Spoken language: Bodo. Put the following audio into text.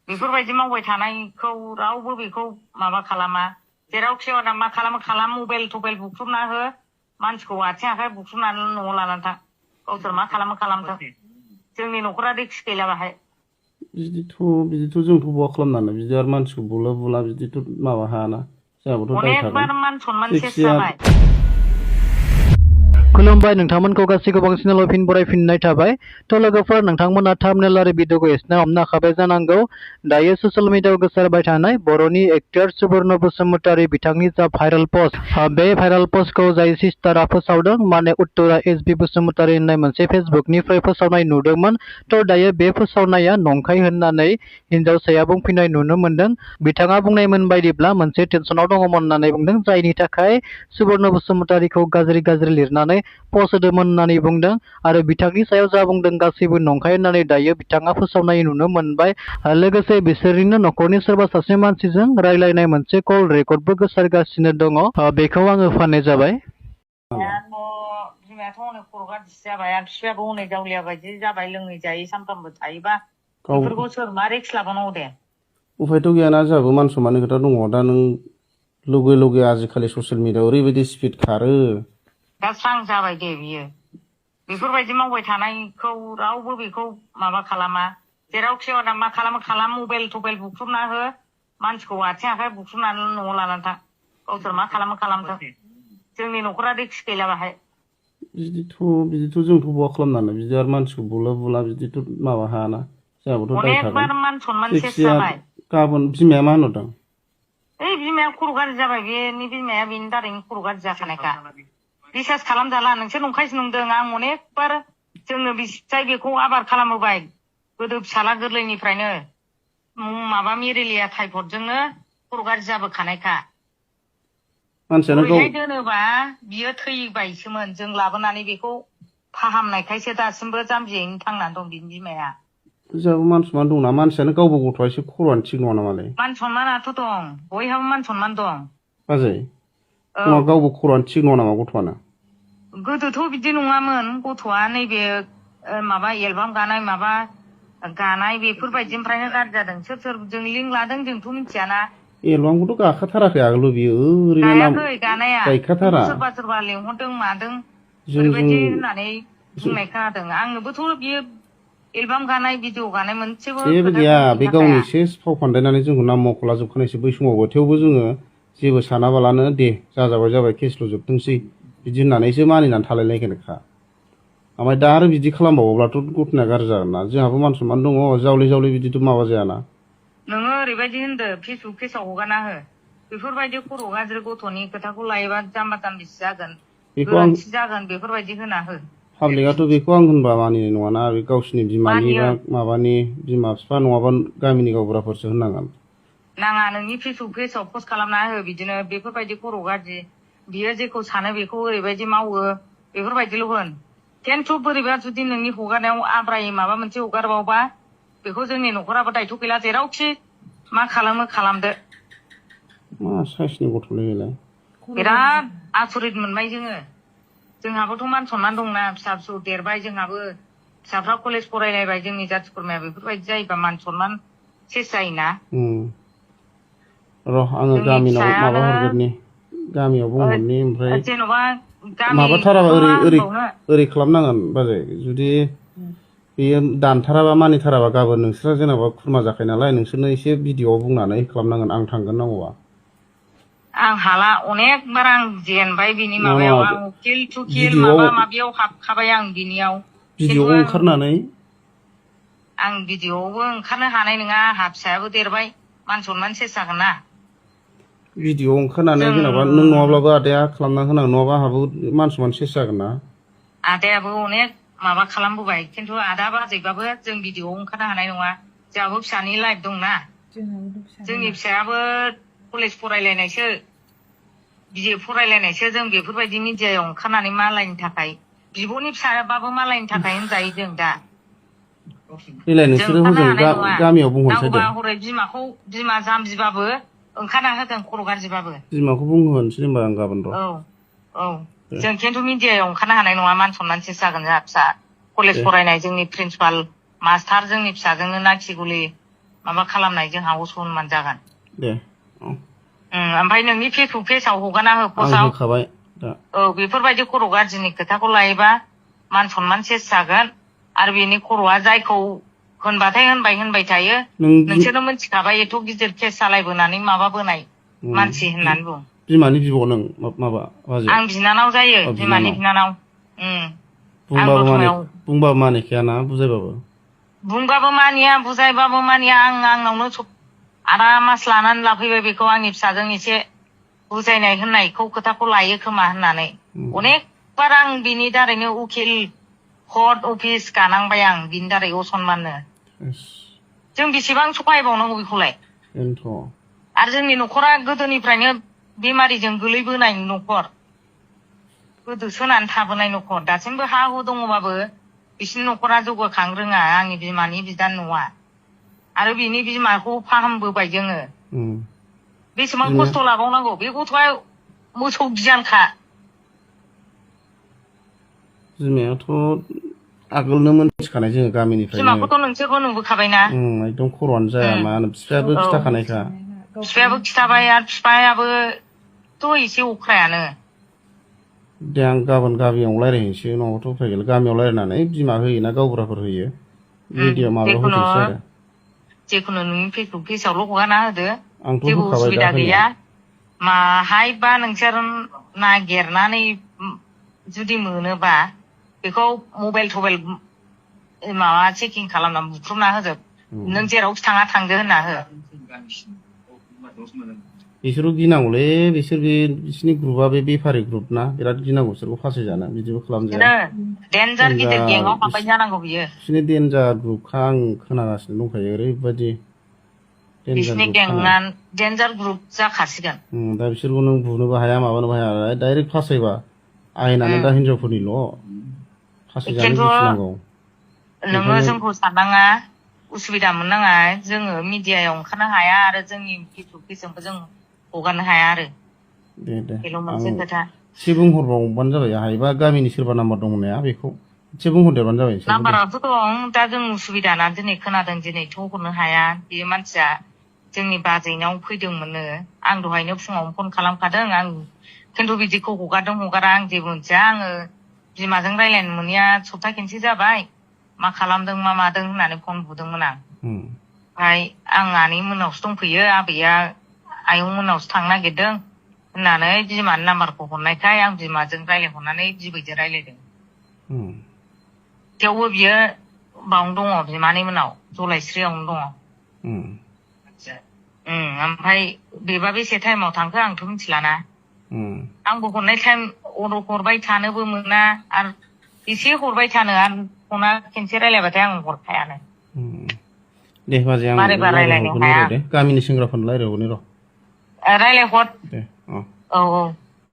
बेफोरबायदि मावबाय थानायखौ रावबो बेखौ माबा खालामा जेरावखि मा खालाम मबाइल थबाइल बुख्रुबना हो मानसिखौ आथिं आखाइ बुख्रुबनानै न'आव लानानै थां गावसोर मा खालामथों जोंनि न'खरा रिक्स गैला बाहाय बिदिथ' जोंथ' बहा खालामनानै बिदि आरो मानसिखौ बुला बिदिथ' माबा हायाना जोंहाबोथ' दाय थागोन अनेकबार मान सनमान सेस जाबाय खुलुमबाय नोंथांमोनखौ गासैखौ बांसिन फिन बरायफिननाय थाबाय थ' लोगोफोर नोंथांमोना थाम्बनेल आरो भिडिअखौ एसेनो हमनो हाखाबाय जानांगौ दायो ससियेल मिडियाआव गोसारबाय थानाय बर'नि एक्टर सुबर्न बसुमतारी बिथांनि जा भाइरेल पस्ट बे भाइरेल पस्टखौ जाय सिस्टारा फोसावदों माने उत्तरा एसबि बसुमतारी होननाय मोनसे फेसबुकनिफ्राय फोसावनाय नुदोंमोन थ' दायो बे फोसावनाया नंखाय होननानै हिनजावसाया बुंफिननाय नुनो मोनदों बिथाङा बुंनायमोन बायदिब्ला मोनसे टेनसनाव दङमोन होननानै बुंदों जायनि थाखाय सुबर्न बसुमतारीखौ गाज्रि लिरनानै पस्ट होदोंमोन होननानै बुंदों आरो बिथांनि सायाव जा बुंदों गासैबो नंखाय होननानै दायो बिथाङा फोसावनाय नुनो मोनबाय लोगोसे बिसोरनिनो न'खरनि सोरबा सासे मानसिजों रायलायनाय मोनसे कल रेकर्डबो गोसारगासिनो दङ बेखौ आङो फाननाय जाबाय बिमायाथ' हनै खर' गाज्रि जाबाय आरो बिफायाबो हनै जावलिया बायदि जाबाय लोङै जायै सानफ्रामबो थायोबा बेफोरखौ सोर मा रिक्स लाबावनांगौ दे उफायथ' गैयाना जोंहाबो मान सनमाननि खोथा दङ दा नों लगे आजिखालि ससियेल मिडियाआव ओरैबायदि स्पिड खारो दा स्रां जाबाय दे बियो बेफोरबायदि मावबाय थानायखौ रावबो बेखौ माबा खालामा जेरावखि मा खालाम मबाइल थबाइल बुख्रुबना हो मानसिखौ आथिं आखाइ बुख्रुबनानै न'आव लानानै थां गावसोर मा खालामथों जोंनि न'खरा रिक्स गैला बाहाय बिदिथ' जोंथ' बहा खालामनानै बिदि आरो मानसिखौ बुला बिदिथ' माबा हायाना जोंहाबोथ' दाय थागोन अनेकबार मान सनमान सेस जाबाय गाबोन बिमाया मा होनहरदों बिमाया खर' गाज्रि जाबाय बेनि बिमाया बेनि दारैनो खर' गाज्रि जाखानायखा बिसास खालामजाला नोंसोर नंखायसो नंदों आं अनेकबार जोङो बिसिजाय बेखौ आबार खालामबोबाय गोदो फिसाला गोरलैनिफ्रायनो माबा मेलेरिया टाइफयडजोंनो खर' गाज्रि जाबोखानायखा ओरैहाय दोनोबा बियो थैबायसोमोन जों लाबोनानै बेखौ फाहामनायखायसो दासिमबो जाम्बियैनो थांनानै दं बिनि बिमाया जोंहाबो मान सनमान दंना मानसियानो गावबा गथ'आ एसे खर'आनो थिग नङा नामालाय मान सनमानाथ' दं बयहाबो मान सनमान दं बाजै गावबो खर'आनो थिग नङा नामा गथ'आनो गोदोथ' बिदि नङामोन गथ'आ नैबे माबा एलबाम गानाय माबा गानाय बेफोरबायदिनिफ्रायनो गाज्रि जादों सोर जों लिंक लादों जोंथ' मिथियाना एलबामखौथ' गाखाथाराखै आगोल बियो ओरैनो गायाखै गानाया गायखाथारा सोरबा लेंहरदों मादों ओरैबायदि होननानै बुंनाय खोनादों आंनोबोथ' बियो एलबाम गानाय भिडिअ गानाय मोनसेबो जेबो गैया बे गावनि एसे फाव फान्दायनानै जोंखौ नाम मख'लाजोबखानायसो बै समावबो थेवबो जोङो जेबो सानाबालानो दे जाबाय केसल' जोबथोंसै बिदि होननानैसो मानिनानै थालायलायखानायखा ओमफ्राय दा आरो बिदि खालामबावोब्लाथ' गथ'ना गाज्रि जागोन ना जोंहाबो मान सनमान दङ जावले बिदिथ' माबा जायाना नोङो ओरैबायदि होनदो फेसबुक पेजाव हगारना हो बेफोरबायदि खर' गाज्रि गथ'नि खोथाखौ लायोबा जाम्बा जाम्बिसो जागोन गोरोन्थि जागोन बेफोरबायदि होना हो पाब्लिकआथ' बेखौ आं होनबा मानिनाय नङाना बे गावसिनि बिमानि बा माबानि बिमा बिफा नङाबा गामिनि गावबुराफोरसो होननांगोन नाङा नोंनि फेसबुक पेजाव पस्ट खालामना हो बिदिनो बेफोरबायदि खर' गाज्रि बियो जेखौ सानो बेखौ ओरैबायदि मावो बेफोरबायदिल' होन खिन्थु बोरैबा जुदि नोंनि हगारनायाव आब्रायै माबा मोनसे हगारबावबा बेखौ जोंनि न'खराबो दायथ' गैला जेरावखि मा खालामो खालामदो मा साइसनि गथ'लै बेलाय बिराद आसरित मोनबाय जोंहाबोथ' मान सनमान दंना फिसा फिसौ देरबाय जोंहाबो फिसाफ्रा कलेज फरायलायबाय जोंनि जाथि खुरमाया बेफोरबायदि जायोबा मान सनमान सेस जायोना र' आङो गामिनाव माबा हरगोरनि गामियाव बुंहरनि ओमफ्राय जेन'बा माबाथाराबा ओरै खालामनांगोन बाजै जुदि बेयो दानथाराबा मानिथाराबा गाबोन नोंसोरा जेनेबा खुरमा जाखायो नालाय नोंसोरनो एसे भिडिअ'आव बुंनानै खालामनांगोन आं थांगोन नांगौबा आं हाला अनेकबार आं जेनबाय बिनि माबायाव आं उकिल थुकिल माबा माबियाव हाबखाबाय आं बिनियाव भिडिअ'आव ओंखारनानै आं भिडिअ'आवबो ओंखारनो हानाय नङा आंहा फिसायाबो देरबाय मान सनमान सेस जागोन ना भिडिअ'आव ओंखारनानै जेनेबा नों नङाब्लाबो आदाया खालामना होनांगोन नङाबा आंहाबो मान सनमान सेस जागोन ना आदायाबो अनेक माबा खालामबोबाय खिन्थु आदा बाजैबाबो जों भिडिअ'आव ओंखारनो हानाय नङा जोंहाबो फिसानि लाइफ दंना जोंनि फिसायाबो कलेज फरायलायनायसो बिए फरायलायनायसो जों बेफोरबायदि मिडियायाव ओंखारनानै मालायनि थाखाय बिब'नि फिसाबाबो मालायनि थाखाय होनजायो जों दा देलाय नोंसोरो हजों गामियाव बुंहरसै दे हरै बिमा जाम्बिबाबो ओंखारना होगोन खर' गाज्रिबाबो बिमाखौ बुंहोनोसै होनबा आं गाबोन र' जों खिन्थु मिडियायाव ओंखारनो हानाय नङा मान सनमान सेस जागोन जोंहा फिसा कलेज फरायनाय जोंनि प्रिन्सिपाल मास्टार जोंनि फिसाजोंनो नाखि गुलि माबा खालामनाय जोंहा असनमान जागोन दे ओमफ्राय नोंनि फेसबुक पेजाव हगारना हो आं पस्टआव होखाबाय दा औ बेफोरबायदि खर' गाज्रिनि खोथाखौ लायोबा मान सनमान सेस जागोन आरो बेनि खर'आ जायखौ होनबाथाय होनबाय थायो नोंसोरनो मिथिखाबाय एथ' गिदिर केस सालायबोनानै माबाबोनाय मानसि होननानै बुं बिमानि बिब' नों माबा बाजै आं बिनानाव जायो बिमानि बिनानाव बुंबाबो मानिखायाना बुजायबाबो बुंबाबो मानिया बुजायबाबो मानिया आंनावनो सब आदा मास लानानै लाफैबाय बेखौ आंनि फिसाजों एसे बुजायनाय होननायखौ खोथाखौ लायो खोमा होननानै अनेकबार आं बिनि दारैनो उकिल कर्ट अफिस गानांबाय आं बिनि दारै असनमाननो जों बेसेबां सहायबावनांगौ बेखौलाय आरो जोंनि न'खरा गोदोनिफ्रायनो बेमारिजों गोलैबोनाय न'खर गोदोसोनानै थाबोनाय न'खर दासिमबो हा हु दङबाबो बिसिनि न'खरा जौगाखां रोङा आंनि बिमानि बिदा न'आ आरो बिनि बिमाखौ फाहामबोबाय जोङो बेसेबां खस्थ' लाबावनांगौ बे गथ'आ मोसौ गियानखा बिमायाथ' आगोलनो मोनथिखानाय जोङो गामिनिफ्रायनो बिमाखौथ' नोंसोरबो नुबोखाबायना एकदम खर'आनो जाया मा होनो बिफायाबो खिथाखानायखा बिफायाबो खिथाबाय आरो बिफायाबोथ' एसे अख्रायानो दे आं गाबोन गामियाव रायज्लायहैनोसै नङाबाथ' उफाय गैला गामियाव रायज्लायनानै बिमा होयोना गावबुराफोर होयो मिडियायाव माबायाव होथोंसै आरो जेखुनु नोंनि फेसबुक पेजावल' हगारना होदो आंथ' जेबो होखाबाय दा उसुबिदा गैया माहायबा नोंसोर नागिरनानै जुदि मोनोबा बेखौ मबाइल थबाइल माबा चेकिं खालामनानै बुख्रुबना होजोब नों जेरावखि थाङा थांदो होनना हो बिसोरखौ गिनांगौलै बिसोर बिसिनि ग्रुपआ बे बेफारि ग्रुप ना बिराद गिनांगौ बिसोरखौ फासायजानो बिदिबो खालामजाया डेन्जार गिदिर गेंआव हाबबाय जानांगौ बियो बिसोरनि डेन्जार ग्रुपखा आं खोनागासिनो दंखायो ओरैबायदि बिसोरनि गेंआ डेन्जार ग्रुप जाखासिगोन दा बिसोरखौ नों बुनोबो हाया माबानोबो हाया डाइरेक्ट फासायबा आयेनानो दा हिनजावफोरनिल' फासायजानो गिनांगौ नोङो जोंखौ साननाङा उसुबिदा मोननाङा जोङो मिडियायाव ओंखारनो हाया आरो जोंनि फेसबुक पेजजोंबो जों हगारनो हाया आरो बेल' मोनसे खोथा एसे बुंहरबावबानो जाबाय हायोबा गामिनि सोरबा नाम्बार दं होननाया बेखौ एसे बुंहरदेरबानो जाबाय नाम्बाराथ' दं दा जों उसुबिदा ना दिनै खोनादों दिनैथ' हरनो हाया बे मानसिया जोंनि बाजैनाव फैदोंमोननो आं दहायनो फुङावनो फन खालामखादों आं खिन्थु बिदिखौ हगारदों हगारा आं जेबो मिथिया आङो बिमाजों रायज्लायनो मोनैया सप्ता खनसे जाबाय मा खालामदों मा मादों होननानै फन बुदोंमोन आं ओमफ्राय आं आनै मोननावसो दंफैयो आबैया आयं मोननावसो थांनो नागिरदों होननानै बिमानि नाम्बारखौ हरनायखाय आं बिमाजों रायज्लायहरनानै बिबैजों रायज्लायदों थेवबो बियो बावनो दङ बिमानै मोननाव जलायस्रियावनो दङ ओमफ्राय बेबा बेसे टाइमाव थांखो आंथ' मिथिलाना आंबो हरनाय टाइम हरबाय थानोबो मोना आरो एसे हरबाय थानो आरो फना खेनसे रायलायबाथाय आं हरखायानो दे बाजै आं रायलायहरगोन र' दे गामिनि सेंग्राफोरनो रायलायहरनि र' रायलायहर दे औ